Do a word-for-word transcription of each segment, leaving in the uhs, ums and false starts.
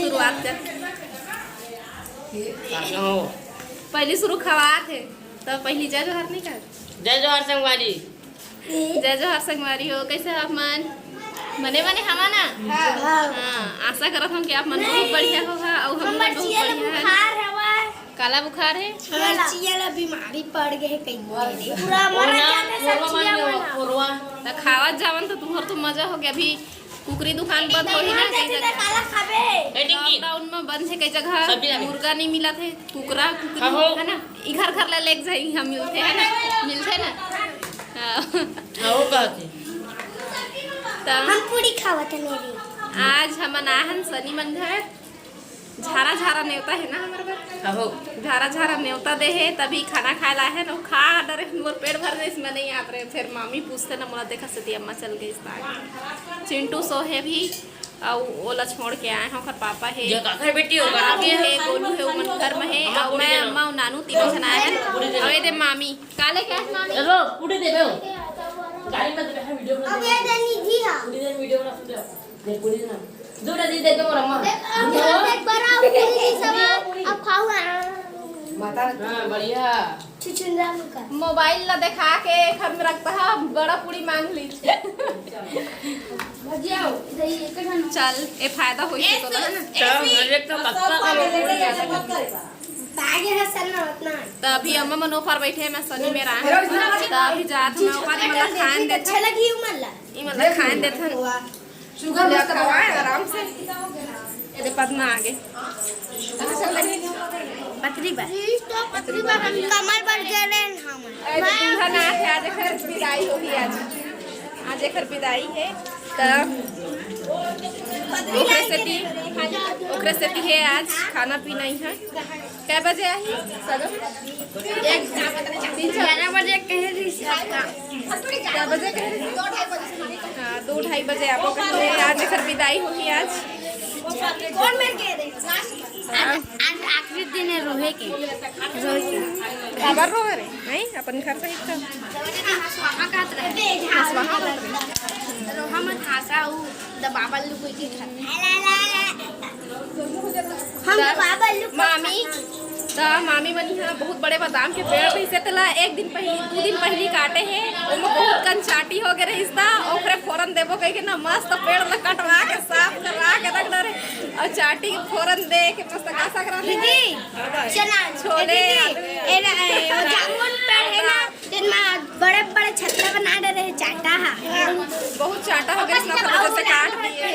शुरुआत कर। हो। पहली शुरू खवात हे, तो पहली जय जोहार नहीं कर। जय जोहार संगवारी। जय जोहार संगवारी हो, कैसे हो आप मन? बने बने हवा ना? हाँ। हाँ, आशा करत हूँ कि आप मन बहुत बढ़िया हो हा, अउ हम हमर बहुत चिया ला बढ़िया है। बुखार हवय। काला बुखार है? हमर चिया ला बीमारी पड़ गए है कहीं मेरे। पूरा मर जाते सब चिया मन। त खावत जावन तो तुम्हार तो मजा हो गया। अभी कुकरी दुकान बंद होही ना, कहीं जगह। काला खाबे। ए, टिंकी। लॉकडाउन में बंद है कई जगह, सब्जी लावे। मुर्गा नहीं मिलत है, कुकरा, कुकरी, हाँ, हो। है ना, इघर घर ले लेके जाई हम मिलते, है ना, मिलते ना। हाँ। हाँ, वो कहते। त हम पूरी खावत है मेरी। आज हमन आहन सनी मन घर, झारा झारा नेवता है ना हमर घर। हाँ, हो। झारा झारा नेवता दे है, तभी खाना खाए ला है ना, खा डरे मोर पेट भर गइस, मैं नहीं आप रहे। फिर मामी पूछते ना मोला, देखा सती अम्मा चल गई। चिंटू सो है भी, अउ ओला छोड़ के आए हैं, ओकर पापा हे, ये काकर बेटी हो, बाबू हे, गोलू हे, उमन घर में हे, अउ मैं, अम्मा अउ नानू तीनों झन आए हैं। अउ ये दे मामी, काले क्या है मामी? चलो, पूरी दे दो। गाड़ी में दे, वीडियो बना। अब ये दे निधि हा। पूरी दे, वीडियो बना, सुन ले। दे, पूरी दे ना। दो दे, दे दो, अम्मा। देख, अब देख, बड़ा पूरी सब अब खाऊंगा। माता। हाँ, बढ़िया। छुछुंदरा मुका। मोबाइल ला देखा के घर में रखता है, बड़ा पूरी मांग ली। भजिया हो, इधर ही एक घंटा। चल, ए फायदा होई से तोला, है ना? चल, एक तो पक्का का लोग पूरी आ जाएगा। तागे है सन्ना उतना। त अभी अम्मा मन ओपार बैठे हैं, मैं सनी में रहा। त अभी जात मैं ओपार, मतलब खान देता। अच्छा लगी उमन ला। ई मतलब खान देता। सुगर मस्त खवाए आराम से। ये पदमा आगे। पतरी बा। कमर बढ़ गए हम। अरे, तो दूल्हा ना आथे, आज एकर विदाई होही आज। आज एकर विदाई है, त ओकरे सेती, ओकरे सेती है आज खाना पीना ही है। कै बजे आही? सगम? एक, तीन, चार। ग्यारह बजे कहे रही सबका। कै बजे कहे रही? हाँ, दो ढाई बजे आपको कहे रही। आज एकर विदाई होही आज। आज, आज आखिरी दिन है रोहे के, रोहे के। काबर रोहे रे? नहीं, अपन घर से ही तो। हंसवाहा कहत रहे। हंसवाहा कहत रहे। रोहा मत, हंसा उ दबावल कोई के घर। हम त बाबा लोग मामी, त मामी मन इहाँ बहुत बड़े बादाम के पेड़ रहिसे, तेला एक दिन पहिली, दू दिन पहिली काटे हे। ओमा बहुत कन चाटी हो गे रहिस, त ओकरे फोरन देबो कहिके ना, मस्त पेड़ ला कटवा के, साफ करवा के रख डरे। अउ चाटी के फोरन दे के मस्त का साग रांधे? दीदी, चना, छोले, ए दीदी, आलू। ए ना, ए, ओ जामुन पेड़ है ना, तेन मा बड़े बड़े छत्ता बना डरे हे, चाटा हा। बहुत चाटा हो गे, इसका वजह से काट दिए।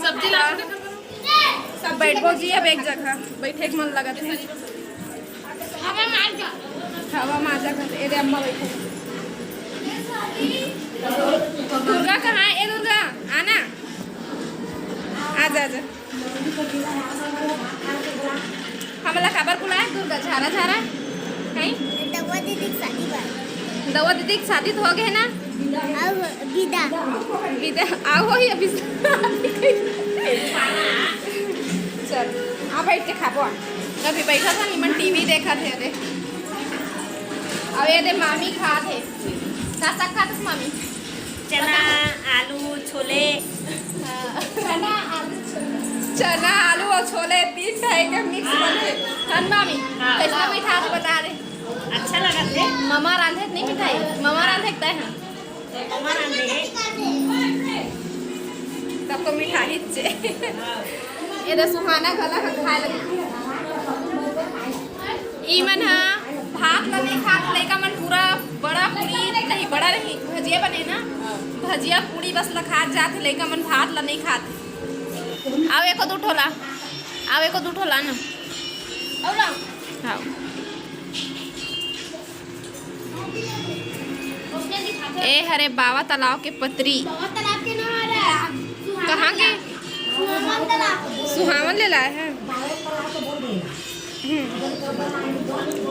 सब्जी ला। सब बैठबो जी, अब एक जगह बैठे के मन लगत है। हवा मार जा। हवा मार जा कर, ए दे अम्मा बैठे। दुर्गा कहाँ है? ए दुर्गा, आना। आजा, आजा। हमला काबर बुलाए दुर्गा? झारा, झारा। हैं? दवा दीदी के शादी बा। दवा दीदी के शादी तो हो गए ना? अब विदा। विदा, आओ ही अभी। चल, आ बैठ के खाबो आ। अभी बैठा था, निमन टीवी देखा थे, अरे। अब ये दे मामी खा थे। का साग खा थे मामी? चना, आलू, छोले। हाँ। चना, आलू, छोले। चना, आलू और छोले, तीन ढाई के मिक्स बने। हन मामी, हाँ। कैसा मीठा आप बता रहे? अच्छा लगा थे। ममा रांधे नहीं मिठाई, ममा रांधे तय है। तो ममा रांधे है। तब तो मिठाई चे। ये तो सुहाना गला का खाए लगे। ई मन ह भात ल नहीं खात, लइका मन पूरा बड़ा पूरी, नहीं, बड़ा नहीं, भजिया बने ना, भजिया पूरी बस ल खात जात हे, लइका मन भात ल नहीं खात। आओ एको दू ठोला, आओ एको दू ठोला ना। हाँ। ए हरे बावा तालाब के पतरी। बावा तालाब के ना हरे। कहाँ के? सुहावन तालाब। सुहावन ले लाए हैं। हम्म।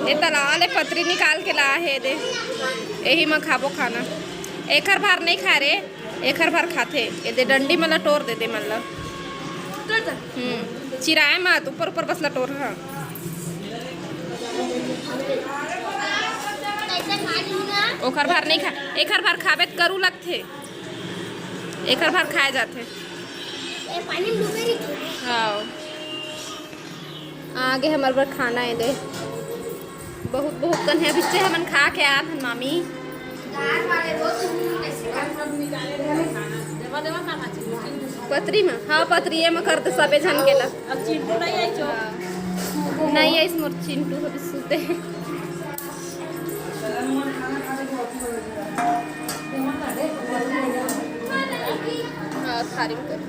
ए तालाब ले पतरी निकाल के लाए हे दे। यही में खाबो खाना। एखर भार नहीं खा रे। एखर भर खाथे, ए दे डंडी मन ल टोर दे दे मन ल। हम्म, चिराए मत, ऊपर ऊपर बस ल टोर, हाँ। ओखर भर नहीं खा, एखर भर खाबे त करू लगथे, एखर भर खाए जाथे। हाँ, आगे हमर बर खाना हे दे। बहुत बहुत कन हे, अभी से हमन खा के आत हन मामी। पतरी में, हाँ, पतरिये में कर दे सबे झन के ला। अब चिंटू नहीं आई चो। नहीं आई मोर चिंटू, अभी सुते हे। हाँ, थारी में कर।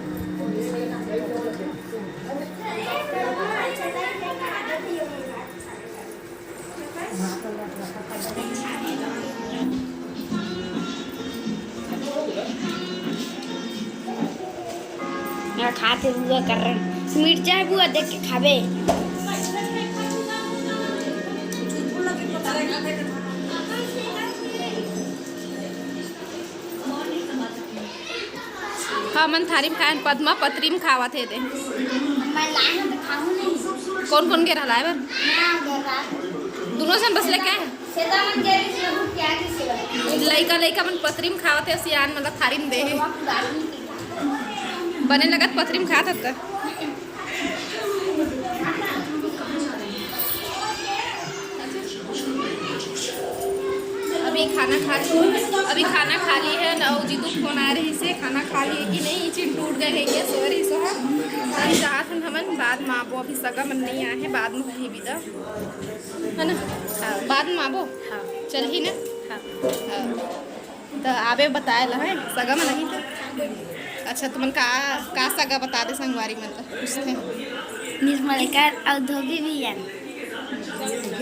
यहाँ खाते हुआ कर रहे हैं। मिर्चा है बुआ, देख के खाबे। हमन थारी में खाए हन, पद्मा पतरी में खावत हे दे। मैं लाए हूँ तो खाऊँ नहीं। कौन कौन के रहला है बर? मैं आ गया रात। दोनों जन बस लेके आए। सेदा मन के रही थी, वो क्या की सेवा? लइका लइका मन पतरी में खावत हे, सियान मतलब थारी में दे हे। वो पुरानी थी। बने लगत पतरी में खात हत। अभी खाना खा, अभी खाना खा ली है ना, जीतू फोन आ रही से खाना खा लिए कि नहीं, चिंटू उठ गए कहिके सो रही सो है। अभी चाहत हन हमन बाद में आबो, अभी सगा मन नहीं आए हैं, बाद में ही विदा है ना। हाँ, बाद में आबो। हाँ। चल ही ना। हाँ। हाँ। तो आबे बताए ला है सगा में नहीं तो। अच्छा, तुमन का का सगा बता दे संगवारी मन ला पूछते हैं। निर्मल कर और धोबी भी है।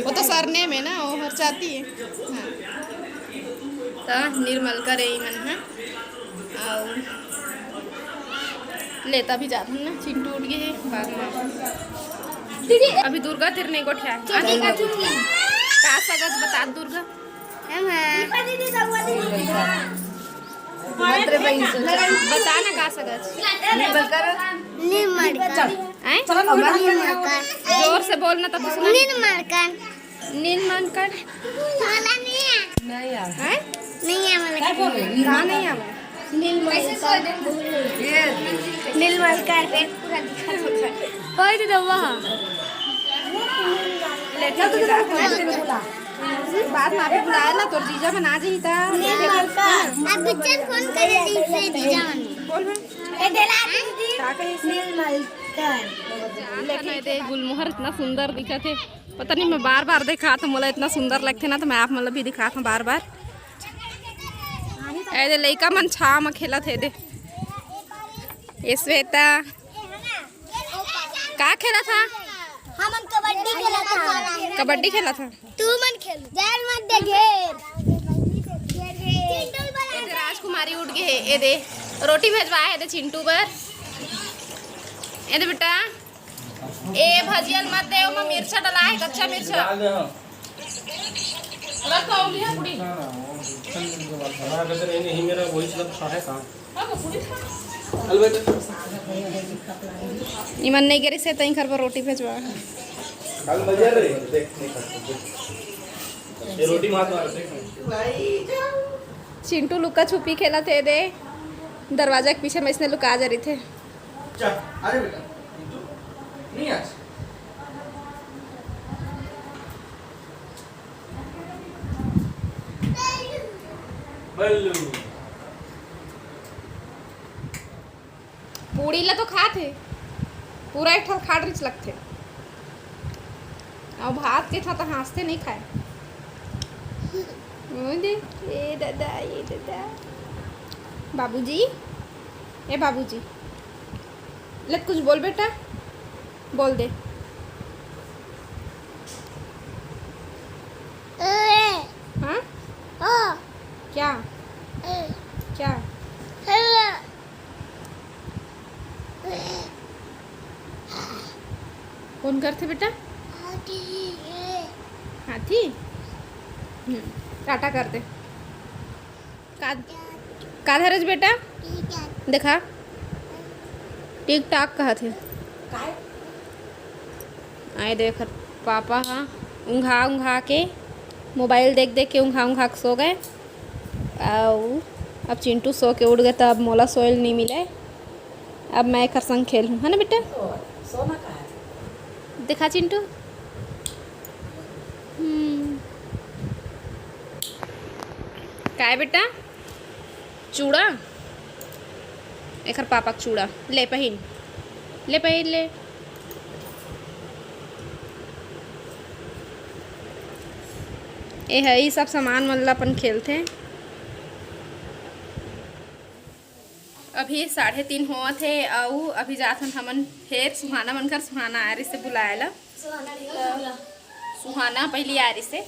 वो तो सरने में ना, वो हर चाहती है। हाँ। तो निर्मल करे ही मन है। और लेता भी जात हन ना, चिंटू उठ गए है बाद में। अभी दुर्गा तेरे नहीं गोठिया है। चोटी का चुन्नी। का सगा बता दुर्गा। मत रे बहिनी, सोच। बता ना का सगा। निर्मल कर। निर्मल कर। हैं? निर्मल कर। जोर से बोल ना तब तो सुना। निर्मल कर। नील मनकड़। नहीं आवे। हैं? नहीं आवे। का नहीं आवे? नील मनकड़। नील मनकड़। ओए तो दवा। लेटा तो बात में अभी बुलाया ना, तोर जीजा मन आ जाही ता। नील मनकड़। अब पिक्चर फोन करे दी से जीजा मन। बोल बे। ए, देला दीदी। का कहिस? नील मनकड़। लेकिन दे गुलमोहर इतना सुंदर दिखत हे। पता नहीं, मैं बार बार दिखात हूँ, मोला इतना सुंदर लगथे ना, तो मैं आप मतलब भी दिखात हूँ बार बार। ए दे लइका मन छाव म खेलत हे दे। ए श्वेता का खेलत हा? हमन कबड्डी खेलत हा। कबड्डी खेलत हा। तू मन खेल। जल मत दे घेर। ए दे राजकुमारी उठ गए हे। ए दे रोटी भेजवाए हे दे चिंटू बर। ए दे बेटा। ए, भजिया ल मत दे, ओमा मिर्चा डला हे, कच्चा मिर्चा। डाल दे, हाँ। रख तो अउली है पूरी। ना, ना, वो चल, चल, चल, चल। हमारा कहते नहीं, नहीं, मेरा वही सब खा है, कहाँ? हाँ, वो पूरी खा। चल बेटा। इमन नहीं करे से तई घर पर रोटी भेजवा। कल भजिया रे, देख, नहीं खा सकते। ये रोटी मार मार, देख। चिंटू लुका छुपी खेलत हे दे। दरवाजा के पीछे में इसने लुका जा रही थे। चल, आ जा बेटा। तू नहीं आज। बल्लू। पूड़ी ला तो खात हे, पूरा एक ठन खाट रिच लगथे। अउ भात के था तो हाँसते नहीं खाए। ओ दे, ए दादा, ए दादा। बाबूजी, ए बाबूजी। ले कुछ बोल बेटा, बोल दे। हाँ? क्या? क्या? कौन करथे बेटा? हाथी। हम्म, टाटा कर दे। का, का धरेस बेटा? देखा, टिक टाक कहत हे। आए देख, पापा हा उंघा उंघा के, मोबाइल देख देख के उंघा उंघा के सो गए। अउ अब चिंटू सो के उठ गए, त अब मोला सोए ल नहीं मिले। अब मैं एकर संग खेलहूँ, है ना बेटा? सोना कहाँ है? देखा चिंटू। हम्म। काय बेटा? चूड़ा? एखर पापा के चूड़ा। ले पहिन। ले पहिन ले। ए ह, ई सब सामान मन ला अपन खेलथे। अभी साढ़े तीन होवत हे, अउ अभी जाथन हमन फेर सुहाना मन घर। सुहाना आय रिसे बुलाए ला। सुहाना पहिली आय रिसे।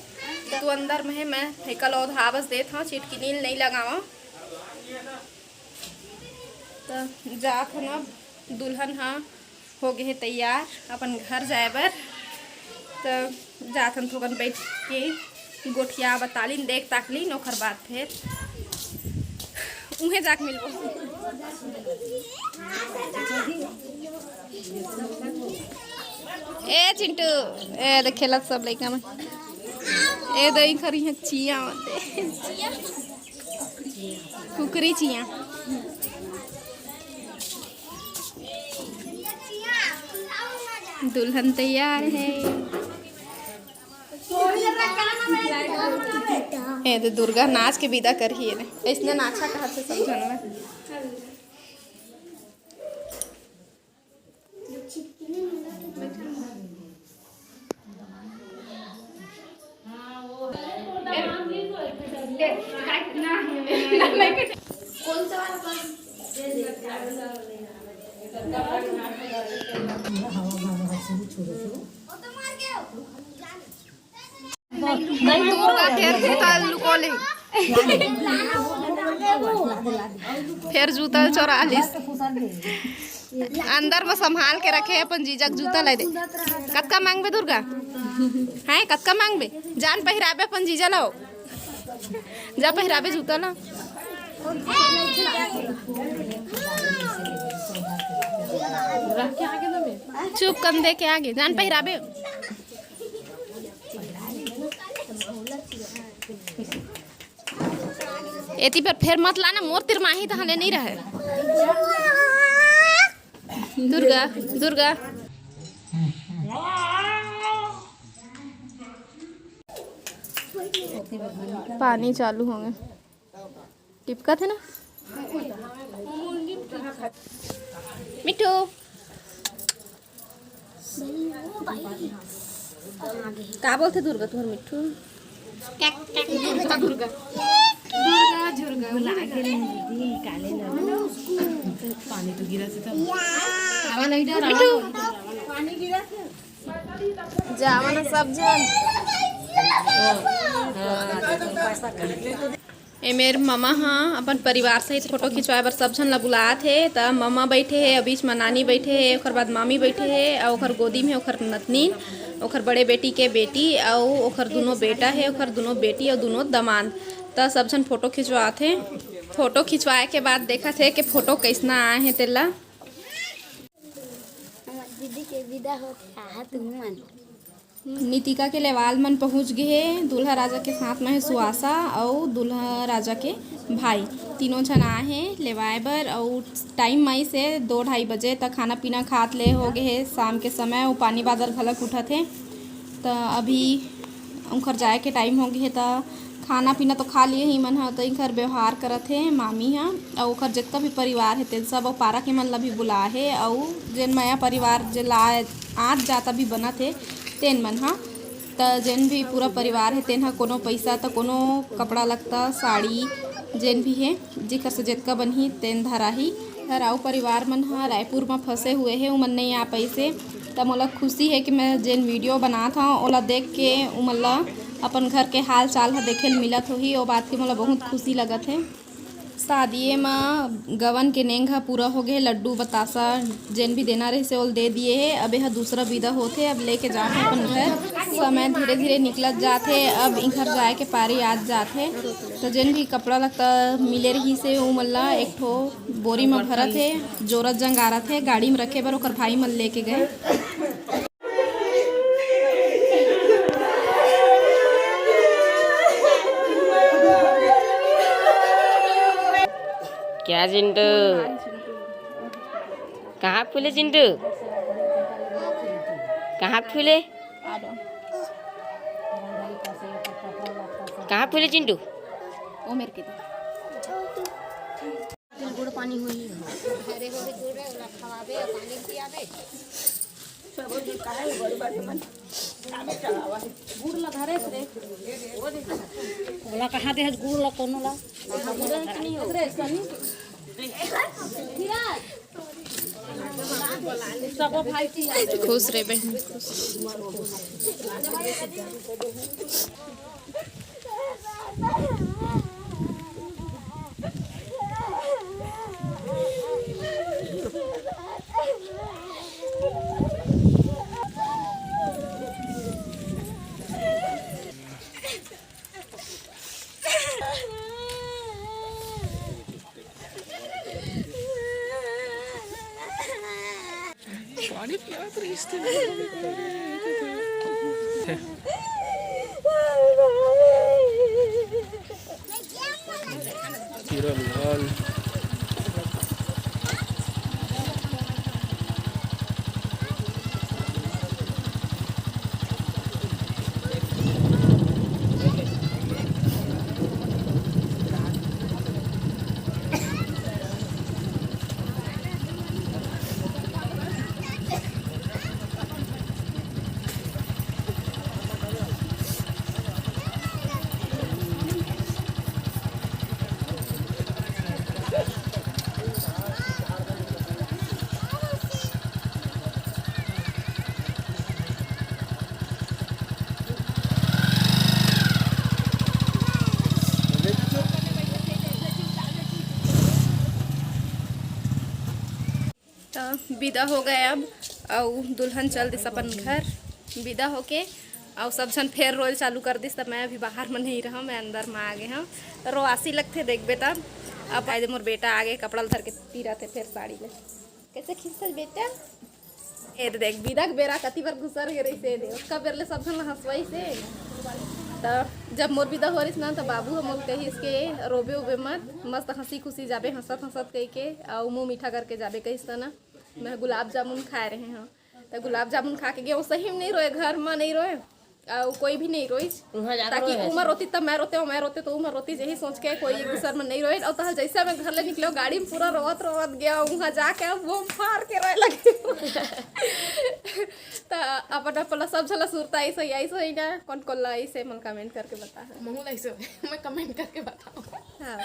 तू अंदर में हे, मैं फेंकल ओधा बस देत हव, चिटकिनी ल नइ लगावं। त जात हन अब, दुल्हन ह हो गे हे तैयार अपन घर जाए बर। त जाथन थोकन बैठ के गोठिया बतालिन, देख ताकलिन, ओखर बाद फेर उहें जाके मिलबो। ए चिंटू, ए देख खेलत सब लइका मन। ए दई खरी ह चिया मते। कुकरी चिया। दुल्हन तैयार है। ए तो दुर्गा नाच के विदा करही एने। अइसने नाचा कहत हे सब झन ला। दुर्गा फेर जूता लुको ले। फेर जूता चोरा लिस। अंदर में संभाल के रखे अपन जीजा के जूता ला दे। कतका मांगबे दुर्गा? हैं, कतका मांगबे? जान पहिराबे अपन जीजा ला। जा पहिराबे जूता ला। चुप, कंधे के आगे। जान पहिराबे। एती पर फेर मत लाना, मोर तिरमाही तहले नहीं रहे। दुर्गा, दुर्गा। पानी चालू होंगे। टिपकत हे ना? मिट्ठू। का बोलथे दुर्गा तुहर मिट्ठू? दुर्गा, दुर्गा। दुर्गा, दुर्गा। पानी तो गिरा से तब। मिट्ठू। जावा ना सब झन। ए मेर ममा ह अपन परिवार सहित फोटो खिंचवाए बर सब झन ला बुलात हे। त ममा बैठे हे, अउ बीच म नानी बैठे हे, ओकर बाद मामी बैठे हे, अउ ओकर गोदी में ओकर नतनीन, ओकर बड़े बेटी के बेटी, अउ ओकर दुनो बेटा हे, ओकर दुनो बेटी अउ दुनो दमांद। त सब झन फोटो खिंचवात हे। फोटो खिंचवाए के बाद देखत हे कि फोटो कइसना आए हे तेला। हमर दीदी के विदा होत हे, आहा तुमन। नितिका के लेवाल मन पहुंच गे हे। दूल्हा राजा के साथ में हे सुआसा अउ दूल्हा राजा के भाई, तीनों झन आए हे लेवाए बर। अउ टाइम माइस हे दो ढाई बजे, त खाना पीना खात ले हो गे हे शाम के समय। अउ पानी बादर घलक उठत हे, त अभी उंखर जाए के टाइम हो गे हे, त खाना पीना तो खा लिए ही मन ह, त इखर व्यवहार करत हे मामी ह। अउ ओखर जितना भी परिवार हे तेन सब, अउ पारा के मन ला भी बुलाए हे, अउ जेन मया परिवार जे ला आत जात अभी बनत हे तेन मन ह। त जेन भी पूरा परिवार हे तेन ह कोनो पैसा त कोनो कपड़ा लत्ता साड़ी जेन भी हे जेकर से जेतका बनही तेन धराही। हर अउ परिवार मन ह रायपुर म फंसे हुए हे, उमन नइ आ पाइस हे। त मोला खुशी हे कि मैं जेन वीडियो बनात हव ओला देख के उमन ला अपन घर के हाल चाल ह देखे ल मिलत होही, ओ बात के मोला बहुत खुशी लगत हे। शादिये म गवन के नेंग ह पूरा हो गे हे, लड्डू बतासा जेन भी देना रहिस हे ओला दे दिए हे। अब एहा दूसरा विदा होथे, अब लेके जात हे अपन घर। समय धीरे धीरे निकलत जात हे, अब इखर जाए के पारी आत जात हे। त जेन भी कपड़ा लत्ता मिले रहिस हे उमन ला एक ठो बोरी म भरत हे, जोरत जंगारत हे, गाड़ी म रखे बर ओकर भाई मन लेके गए। क्या चिंटू? कहाँ फूले चिंटू? कहाँ फूले? कहाँ फूले चिंटू? ओ मेरे के दे। गुड़ पानी हुई। अरे हो रे, गुड़ रे, ओला खवाबे, पानी पियाबे। गुड़ ला धरे रे। ओला कहाँ दे हस गुड़ ला कोनो ला? सबो भाई की खुश रहे बहन, खुश। पानी पिया तो इसके। तो विदा हो गए अब, अउ दुल्हन चल दिस अपन घर विदा होके। अउ सब झन फेर रोल चालू कर दिस, त मैं अभी बाहर में नहीं रहूँ, मैं अंदर में आ गए हूँ। रोआसी लगथे देखबे तब। अब आए दे मोर बेटा आगे, कपड़ा ल धर के पीरा थे फेर साड़ी में। कैसे खींचते बेटा? ए दे देख, विदा के बेरा कति बार घुसर गे रहिसे दे, ओतका बेर ले सब झन ल हंसवाइसे। त जब मोर विदा हो रहिस ना, त बाबू ह मोर कहिस के रोबे उबे मत, मस्त हंसी खुशी जाबे, हंसत हंसत कहिके, अउ मुंह मीठा करके जाबे कहिस त ना। मैं गुलाब जामुन खाए रहे हूँ, त गुलाब जामुन खा के गए, सही में नहीं रोए, घर में नहीं रोए, अउ कोई भी नहीं रोइस। उहाँ जाके ताकि रोए उमर हस। रोती तब मैं रोते, मैं रोते तो उमर रोती, यही सोच के कोई एक दूसर में नहीं रोए। अउ तहाँ जैसे मैं घर ले निकले, गाड़ी में पूरा रोवत रोवत गया, उहाँ जाके अब वो फार के रोए लगे। त अपन अपन सब झला सुरता ऐसे ही, ऐसे ही ना, कौन कौन ला ऐसे मन कमेंट करके बता। महू ला ऐसे, मैं कमेंट करके बताऊँ। हाँ।